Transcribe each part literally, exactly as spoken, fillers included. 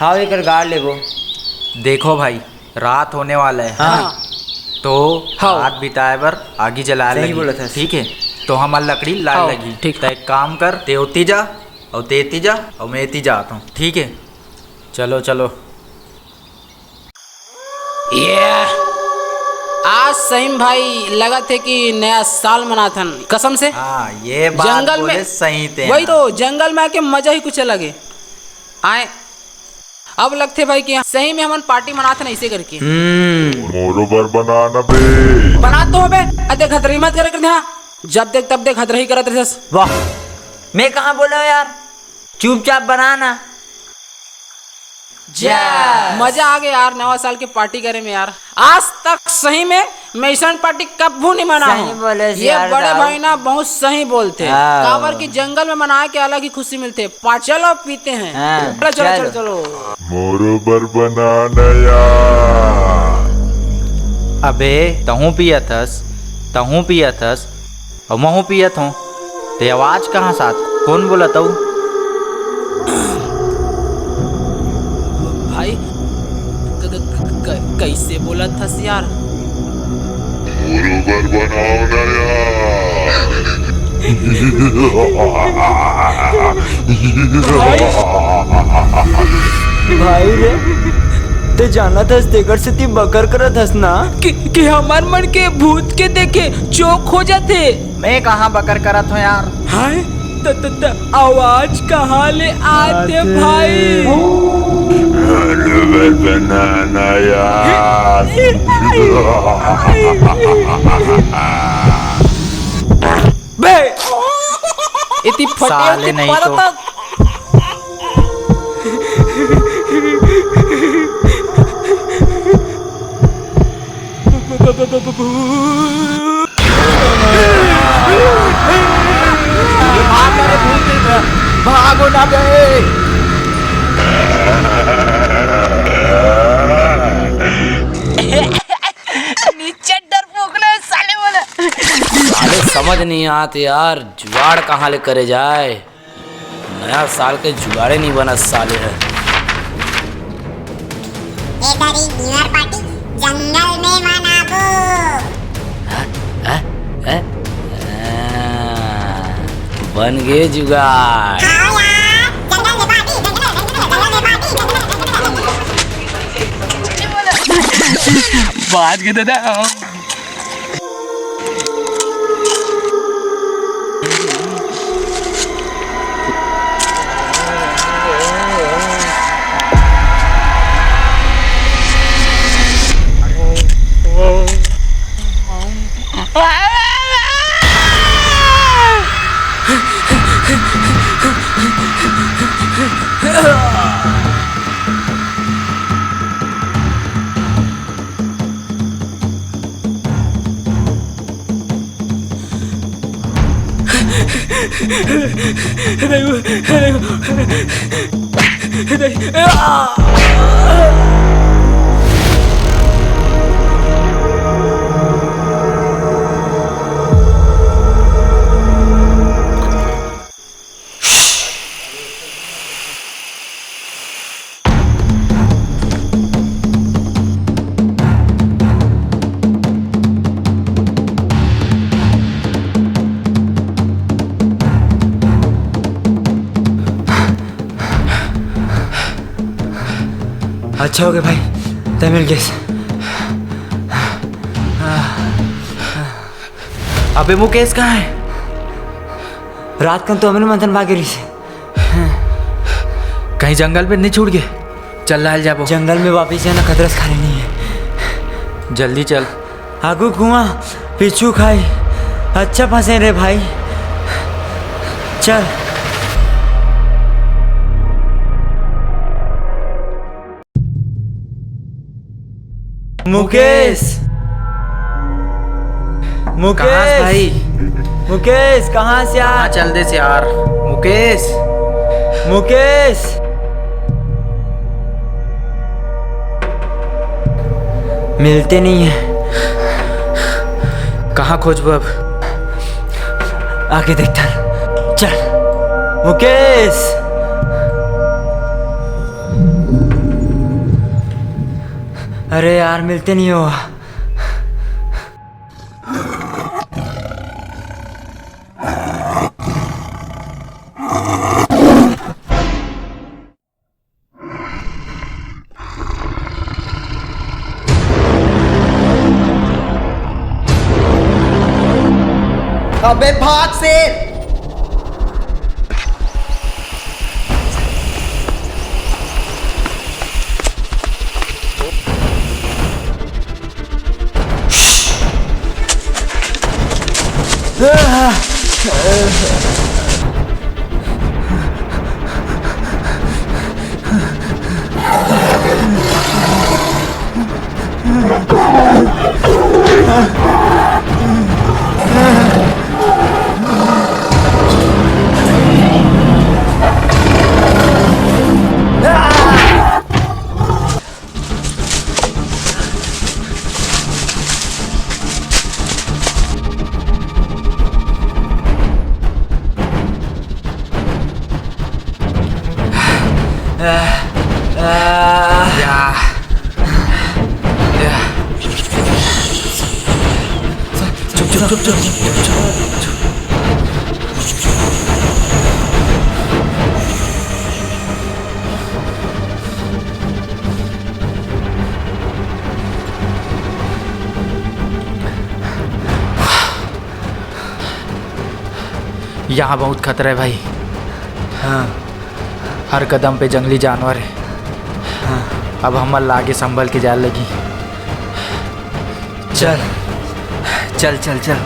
हाँ, एकर गाड़ लेबो। देखो भाई, रात होने वाला है, है ना? हाँ। तो हाँ। रात बिताए बर आगी जलाए सही लगही, बोलत हस। ठीक है? तो हमर लकड़ी लाए हाँ, लगही। ठीक। त एक काम कर, ते ओती जा, अउ ते एती जा, अउ मैं एती जात हूँ, ठीक है? चलो, चलो। ये आज सही में भाई लगत हे कि नया साल मनाथन, कसम से। हाँ, ये बात जंगल बोले में, सही ते वही ना। तो, जंगल में आके मजा ही कुछ अलग है। आए, अब लगथे भाई कि सही में हमन पार्टी मनाथन ऐसे करके। हम्म। मोरो बर बना ना बे। बना तो हबे, अते खतरही मत करे कर ध्यान। जब देख तब देख खतरही करत रहस। वाह, मैं कहाँ बोला यार, चुपचाप बना ना। जा। मजा आ गया यार, नवा साल के पार्टी करे में यार। आज तक सही में मैं ऐसन पार्टी कभू नहीं मना सही हूँ। बोले ये यार बड़े दाऊ। भाई ना बहुत सही बोलते हैं। हाँ। काबर कि जंगल में मनाए के अलग ही खुशी मिलते हैं। पा-, चलो पीते हैं। हाँ, चलो, चलो, चलो। चलो, चलो। मोरो बर बना नया। अबे, तहूँ पियत हस, तहूँ पियत हस, अउ महूँ पियत हूँ। ते आवाज कहाँ से आत? कौन बोलत हऊ? भाई, क-, क-, क-, क-, कैसे बोलत हस यार? बरोबर बनाओ ना यार। भाई, भाई रे, ते जानत हस, तेकर सेती बकर करत हस ना? कि, कि हमर मन के भूत के देखे चौक हो जाथे। मैं कहाँ बकर करत हूँ यार? हाय, त, त, त, आवाज कहाँ ले आथे आथे। भाई? बरोबर बनाना यार। बे, इतनी फटे साले होती नहीं तो। परत। भागो ना बे। नीचे डरपोक ना साले वाला। साले समझ नहीं आते यार, जुगाड़ कहाँ ले करे जाए। नया साल के जुगाड़े नहीं बना साले है। ए दारी न्यू ईयर पार्टी जंगल में मनाबो। हाँ, हाँ, हाँ, हाँ, बन गे जुगाड़। आओ यार, जंगल में पार्टी, जंगल, जंगल, जंगल में पार्टी, जंगल, जंगल, जंगल। बाज के दादा। अच्छा हो गया भाई, तैं मिल गेस। अबे मुकेश कहाँ है? रात कन तो हमन मंथन भागे रहिस हे। कहीं जंगल में नहीं छूट गए? चल लाल जाबो। जंगल में वापिस जाना खतरा से खाली नहीं है। जल्दी चल। आगू कुआं, पीछू खाई। अच्छा फंसे रे भाई। चल। मुकेश। मुकेश। कहाँ से भाई? मुकेश, कहाँ से आ? कहाँ चल देस यार? मुकेश। मुकेश। मिलते नहीं है। कहाँ खोजबो अब? आगे देखथन। चल। मुकेश। अरे यार, मिलते नहीं हो। अबे भाग से। यहाँ बहुत खतरा है भाई। हाँ। हर कदम पे जंगली जानवर है। हाँ। अब हमन ला आगे संभल के जाए लगी। चल, चल, चल, चल।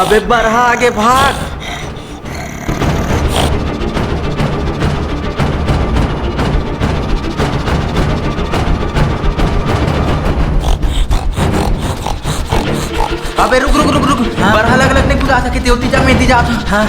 अबे बरहा, आगे भाग। अबे रुक, रुक, रुक, रुक। हाँ। बरहा अलग-अलग नहीं कूदा सके, तेवती जा, मैं ती जात हूँ। हाँ।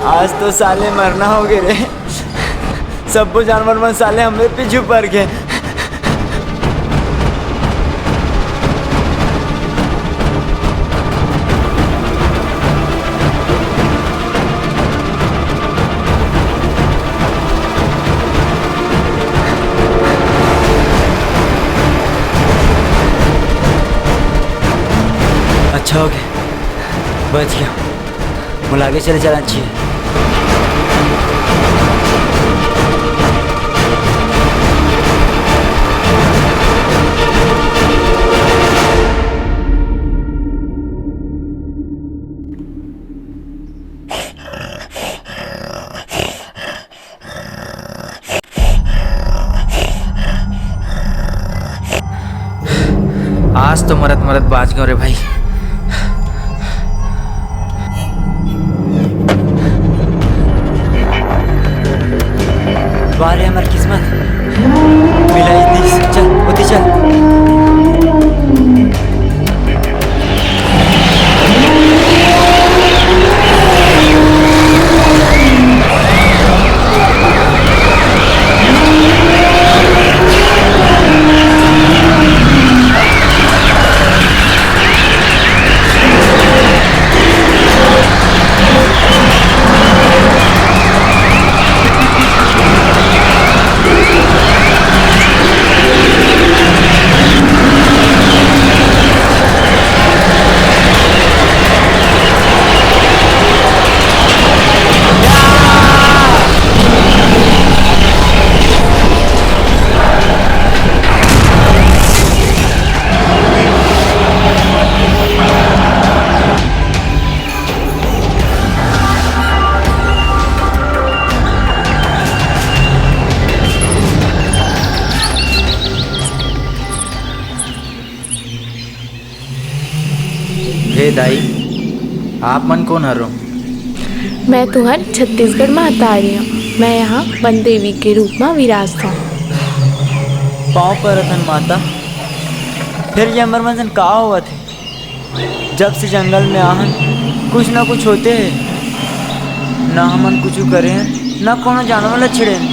आज तो साले मरना हो गे रे। सब्बो जानवर मन साले हमरे पीछू पर गे। अच्छा हो गया, बच गया। मोला आगे चले चलना चाहिए। आज तो मरत मरत बाच गयो रे भाई। वाह रे हमर किस्मत, मिला इतनी। चल, ओती चल। आप मन कोन हरो? मैं तुहर छत्तीसगढ़ महतारी हूँ। मैं यहाँ वन देवी के रूप में विराजत हूँ। पाँव परत हन माता, फेर ये हमर मन सन का होवत हे? जब से जंगल में आहन, कुछ ना कुछ होते हे। ना हमन कुछ करे हन, ना कोनो जानवर ला छेड़े हन।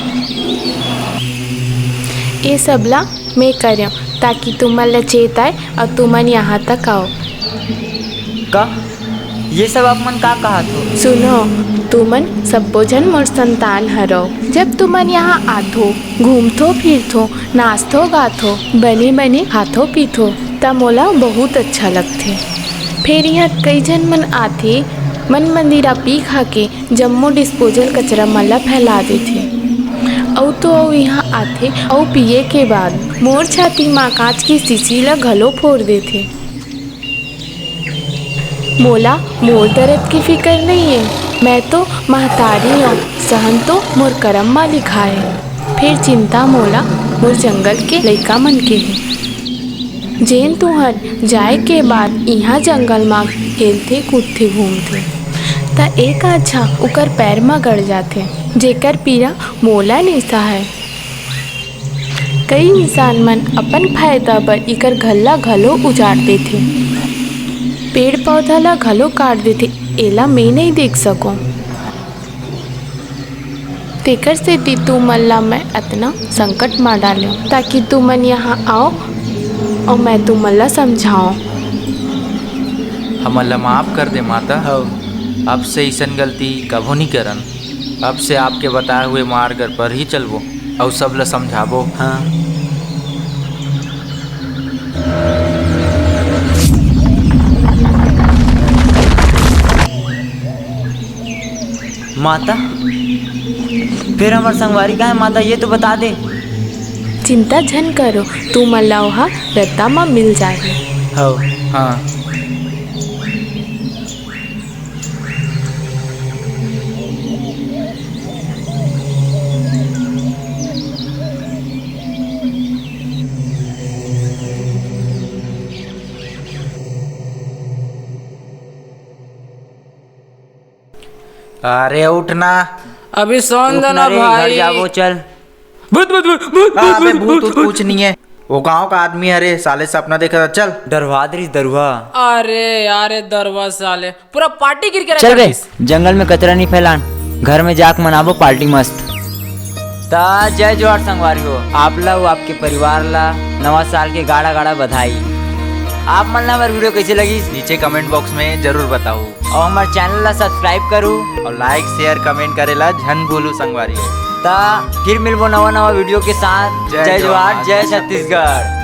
ये सब ला मैं करेंव, ताकि तुमन ला चेत आए और तुमन यहाँ तक आओ। का? ये सब आप मन का कहत हो? सुनो, तुमन सब्बो झन मोर संतान हरो। जब तुमन यहाँ आथो, घूमथो फिरथो, नाचथो गाथो, बने बने खाथो पीथो, त मोला बहुत अच्छा लगथे। फेर यहाँ कई झन मन आथे, मन मंदिरा पी खा के जम्मो डिस्पोजल कचरा मन ला फैला देथे। अउ तो अउ यहाँ आथे अउ पिए के बाद मोर छाती मा कांच के शीशी ला घलो फोर देथे। मोला मोर दरद के फिकर नइये, मैं तो महतारी हंव, सहन तो मोर करम मा लिखाय हे। फेर चिंता मोला मोर जंगल के लइका मन के हे, जेन तुंहर जाय के बाद इहाँ जंगल मा खेलथे, कूदथे, घूमथे, त एक आछा उकर पैर मा गड़ जाथे, जेकर पीरा मोला नइ सहय। कई इंसान मन अपन फायदा बर इकर घर ला घलो उजाड़ देथे, पेड़ पौधा ला घलो काट देथे, एला मैं नइ देख सकों। तेकर सेती तुमन ला मैं अतना संकट मा डालेंव, ताकि तुमन यहाँ आओ अउ मैं तुमन ला समझाओं। हमन ला माफ कर दे माता। हव। अब से अइसन गलती कभू नइ करन। अब से आपके बताए हुए मार्ग पर ही चलबो अउ सब ला समझाबो। हाँ। माता, फेर हमर संगवारी कहाँ हे माता, ये तो बता दे। चिंता झन करो, तुमन ला ओहा रद्दा म मिल जाही। हव। हाँ। अरे उठ ना। अभी सोन उठ दे ना ना रे, घर भाई। जाबो, चल। भूत, भूत, भूत, भूत, अबे भूत, भूत भूत, उत भूत। कुछ नहीं है, वो गांव का आदमी है रे, साले सपना देखा था। चल। डरवा दे रिस दरुहा। अरे यार, ये दरुहा साले पूरा पार्टी गिर के चल रखा बे, दिस। जंगल में कचरा नहीं फैलान, घर में जाके मनाबो पार्टी मस्त। ता जय जोहार संगवारी हो, आप ला अउ आपके परिवार ला नवा साल के गाड़ा गाड़ा बधाई। आप मन ला हमर वीडियो कैसे लगी, नीचे कमेंट बॉक्स में जरूर बताओ। अउ हमर चैनल ला सब्सक्राइब करू। अउ लाइक, शेयर, कमेंट करे ला झन भूलू संगवारी हो। ता फिर मिलबो नवा नवा वीडियो के साथ। जय जय जोहार, जोहार, जय जय छत्तीसगढ़।